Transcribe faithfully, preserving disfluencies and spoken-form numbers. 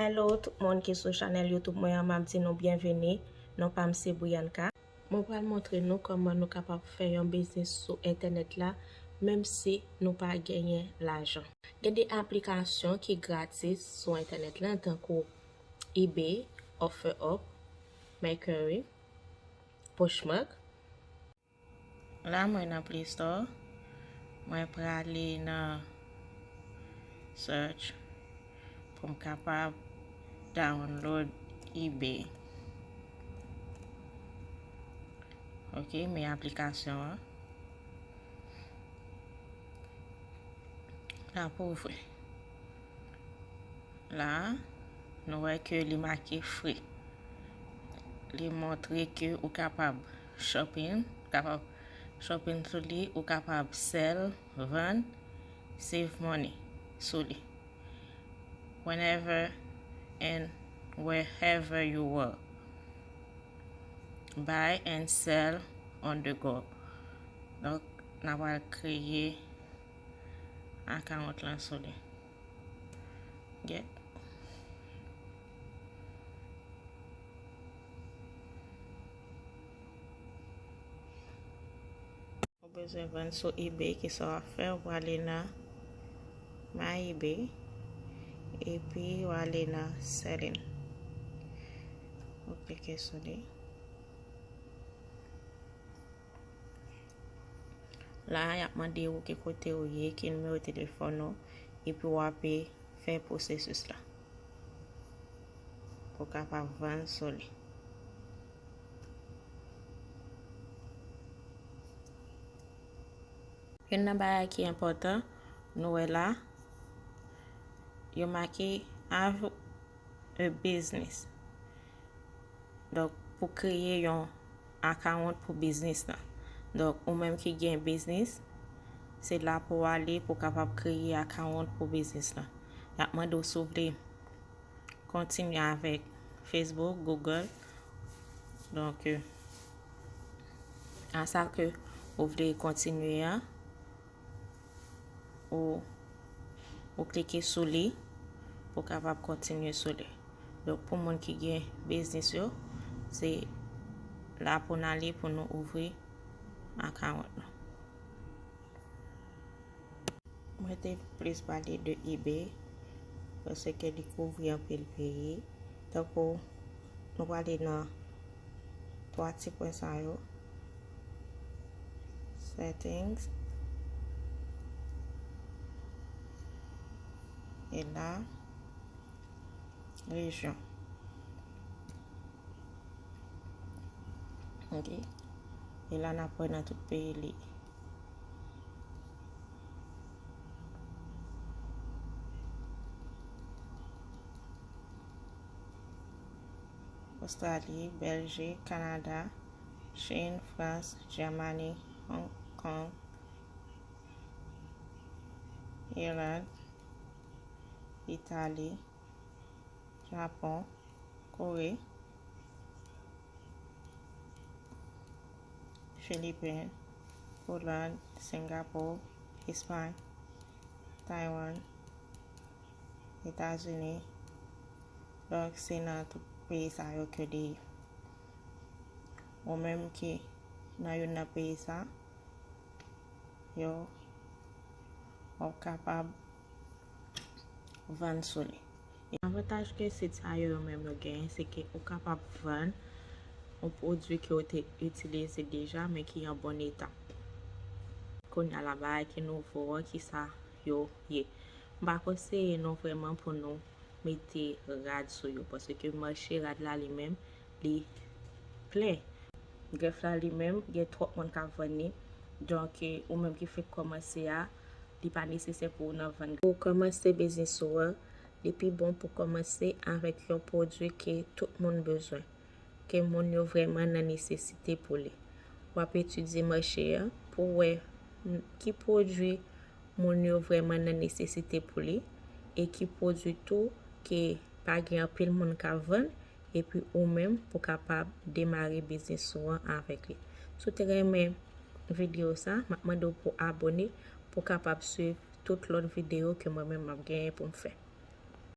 Hello tout moun ki sou chanèl YouTube mwen an, m ap di nou byenveni. Non pa m se Brianka. Mwen pral montre nou kòman nou kapab fè yon biznis sou entènèt la, menm si nou pa genyen lajan. Gen de aplikasyon ki gratis sou entènèt la, tankou eBay, OfferUp, Mercari, Poshmark. La mwen nan Play Store. Mwen prale nan search pou m kapab download eBay. Ok, men aplikasyon an. La pou ouvri. La, nou wè ke li make free. Li montre ke ou kapab shopping, kapab shopping sou li, ou kapab sell, vann, save money sou li. Whenever and wherever you are. Buy and sell on the go. Donk, n a pral kreye account lan sou li. Get. Ou bezwen vann sou eBay, kisa w ap fè? Ou prale nan My eBay, epi w ale nan Selling. Ou klike sou li. La, y ap mande ou ki kote ou ye, ki nimewo telefòn ou, epi w ape fè pwosesis la pou w kapab vann sou li. Youn nan bagay ki enpòtan, nou wè la, yo make have a business. Donk, pou kreye yon account pou biznis lan. Donk, ou menm ki gen biznis, se la pou w ale pou w kapab kreye account pou biznis lan. Y ap mande w si w vle kontinye avèk Facebook, Google. Donk, euh, a sa ke ou vle kontinye a, ou, ou klike sou li pou w kapab kontinye sou li. Donk, pou moun ki gen biznis yo, se la pou n ale pou nou ouvri account nou. Mwen te plis pale de eBay, paske li kouvri anpil peyi. Tankou nou prale nan twa ti pwen sa yo. Settings. E la, rejyon. Ok. E la, n ap wè nan tout peyi li. Ostrali, Bèljik, Kanada, Chin, Frans, Jèmani, Hong Kong, Iland, Itali, Japon, Kore, Filipin, Poland, Singapò, Espay, Taiwan, Etazini. Donk, se nan tout peyi sa yo ke li ye. Ou menm ki nan youn nan peyi sa yo, w ap kapab vann sou li. Avantaj ke sit sa yo, yo menm yo genyen, se ke ou kapab vann yon pwodui ke w te itilize deja, men ki an bon eta. Kounye a la, bagay ki nouvo an, kisa yo ye. M pa konseye nou vrèman pou nou mete rad sou yo, paske mache rad la li menm, li plen. Grèf la li menm, gen twòp moun k ap vann li. Donk, ou menm ki fenk kòmanse a, li pa nesesè pou w nan vann. Pou w kòmanse biznis ou an, li pi bon pou w kòmanse avèk yon pwodui ke tout moun bezwen, ke moun yo vrèman nan nesesite pou li. W ap etidye mache a pou w wè m, ki pwodui moun yo vrèman nan nesesite pou li, e ki pwodui tou ke pa gen anpil moun k ap vann, epi ou menm pou kapab demare biznis ou an avèk li. Si w te renmen videyo sa, m ap mande w pou abòne pou w kapab swiv tout lòt videyo ke mwen menm m ap genyen pou m fè.